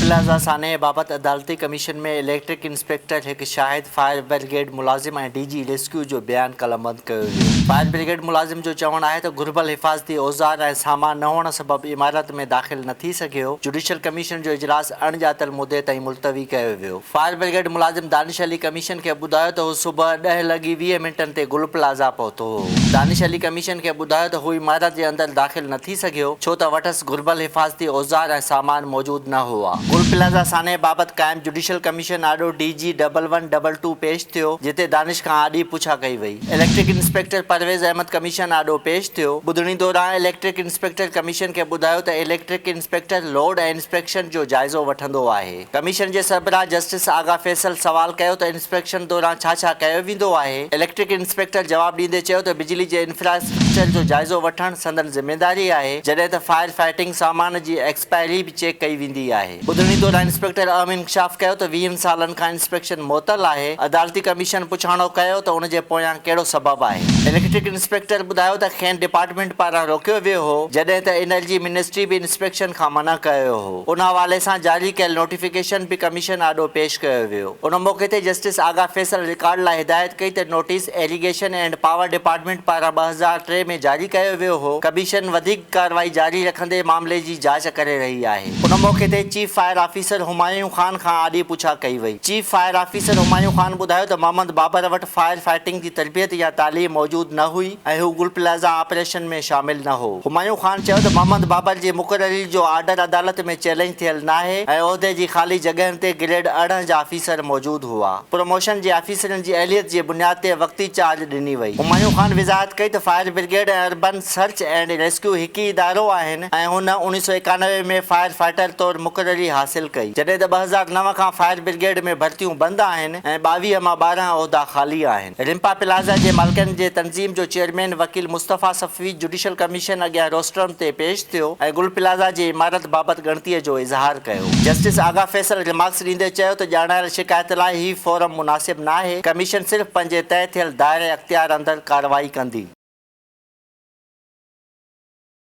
Plaza سانحي بابت عدالتي ڪميشن ۾ اليڪٽرڪ انسپيڪٽر، هڪ شاهد، فائر برگيڊ ملازم ۽ ڊي جي ريسڪيو جو بيان قلمبند ڪيو ويو. فائر برگيڊ ملازم جو چوڻ آهي ته گهربل حفاظتي اوزار ۽ سامان نه هئڻ سبب عمارت ۾ داخل نه ٿي سگهيو، جڊيشل ڪميشن جو اجلاس اڻڄاتل مدي تائين ملتوي ڪيو ويو. فائر برگيڊ ملازم دانش علي ڪميشن کي ٻڌايو ته هو صبح ڏهه لڳي 20 منٽن تي گل پلازا پهتو هو. دانش علي ڪميشن کي ٻڌايو ته هو عمارت جي اندر داخل نه ٿي سگهيو ڇو ته وٽس گهربل حفاظتي اوزار ۽ سامان موجود نه هئا. گل پلازا سانحي بابت قائم جڊيشل ڪميشن آڏو D G double one double two پيش ٿيو، جتي دانش کان آڏي پڇا ڪئي وئي. Electric inspector Parvez Ahmed commission آڏو پيش ٿيو. ٻڌڻي دوران اليڪٽرڪ انسپيڪٽر ڪميشن کي ٻڌايو ته اليڪٽرڪ انسپيڪٽر لوڊ ۽ انسپيڪشن جو جائزو وٺندو آهي. ڪميشن جي سربراهه جسٽس آغا فيصل سوال ڪيو ته انسپيڪشن دوران ڇا ڇا ڪيو ويندو آهي؟ اليڪٽرڪ انسپيڪٽر جواب ڏيندي چيو ته بجلي جي انفراسٽرڪچر جو جائزو وٺڻ سندن ذميداري آهي، جڏهن ته فائر فائٽنگ سامان جي ايڪسپائري به چيڪ ڪئي ويندي آهي. ٻڌڻي دوران انسپيڪٽر اهم انڪشاف ڪيو ته ويهن سالن کان انسپيڪشن معطل آهي، عدالتي ڪميشن پڇاڻو ڪيو ته ان جي پويان ڪهڙو سبب آهي؟ اليڪٽرڪ انسپيڪٽر ٻڌايو ته کين ڊپارٽمينٽ پاران روڪيو ويو هو، جڏهن ته انرجي منسٽري به انسپيڪشن کان منع ڪيو هو. ان حوالي سان جاري ڪيل نوٽيفڪيشن به ڪميشن آڏو پيش ڪيو ويو. ان موقعي تي جسٽس آغا فيصل رڪارڊ لاء هدايت ڪئي ته notice irrigation and power department پاران 2003 ۾ جاري ڪيو ويو هو، ڪميشن وڌيڪ ڪارروائي جاري رکندي معاملي جي جاچ ڪري رهي آهي. ان موقعي تي chief fire officer Humayun Khan کان آڏي پڇا ڪئي وئي. Chief fire officer Humayun Khan ٻڌايو ته محمد بابر وٽ فائر فائٽنگ جي تربيت يا تعليم موجود نه هئي. ۽ هو گل پلازا آپريشن ۾ شامل نه هو. همايون خان چيو ته محمد بابر جي مقرري جو آرڊر عدالت ۾ چئلينج ٿيل ناهي ۽ عهدي جي خالي جڳهين تي گريڊ 18 جا آفيسر موجود هئا. پروموشن جي آفيسرن جي اهليت جي بنياد تي وقتي چارج ڏني وئي. همايون خان وضاحت ڪئي ته fire brigade ۽ urban search and rescue هڪ ئي ادارو آهن ۽ هن 1991 ۾ فائر فائٽر طور مقرري حاصل ڪئي جڏهن ته 2009 کان فائر برگيڊ ۾ ڀرتيون بند آهن ۽ 22 مان 12 عهدا خالي آهن. رمپا پلازا جي مالڪن جي تنظيم جو چيئرمين وڪيل مصطفيٰ صفوي جڊيشل ڪميشن اڳيان روسٽرم تي پيش ٿيو ۽ گل پلازا جي عمارت بابت ڳڻتيء جو اظهار ڪيو. جسٽس آغا فيصل ريمارڪس ڏيندي چيو ته ڄاڻايل شڪايت لاء هي فورم مناسب ناهي، ڪميشن صرف پنهنجي طئي ٿيل دائره اختيار اندر ڪارروائي ڪندي.